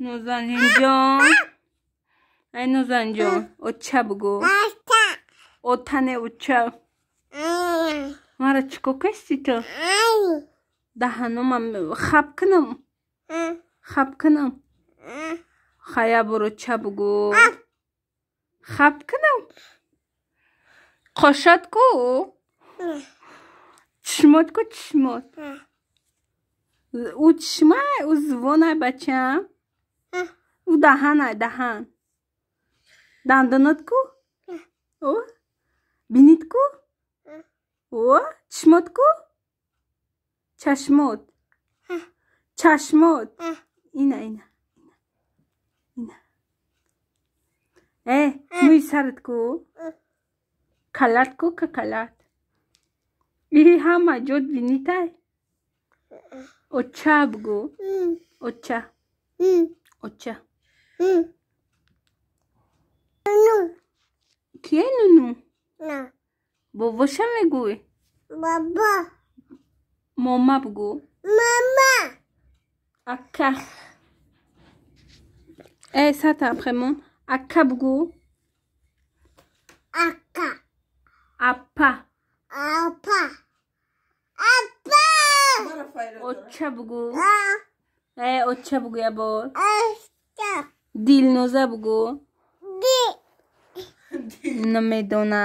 Нозанинҷон, ай Нозанҷон, оча бугӯ. Отане, оча. Мара чӣ кор касти ту? Даҳаномам хап кунам, хап кунам? Хая, бор оча бугӯ. Хап кунам? Қошат ку, чишмот ку, чишмот. Ӯ чишмай, ӯ зувонай, бачаам, ӯ даҳанай, даҳан. Дандонот ку, бинит ку, о чишмот ку, чашмот, чашмот. Ина, ина, ина. Э, мӯи сарат ку, калат ку, какалат. И ҳама ҷот бинитай. Оча бугӯ, оча, оча. Кие нуну? Бобоша мегӯй? Баба. Мома бугӯ. Мама. Ака. Э, сата премон. Ака бугӯ. Ака. Апа. Апа. Апа. Оча бугӯ. Э, оча бугӯ я бор. Дилноза бугӯ. Намедона.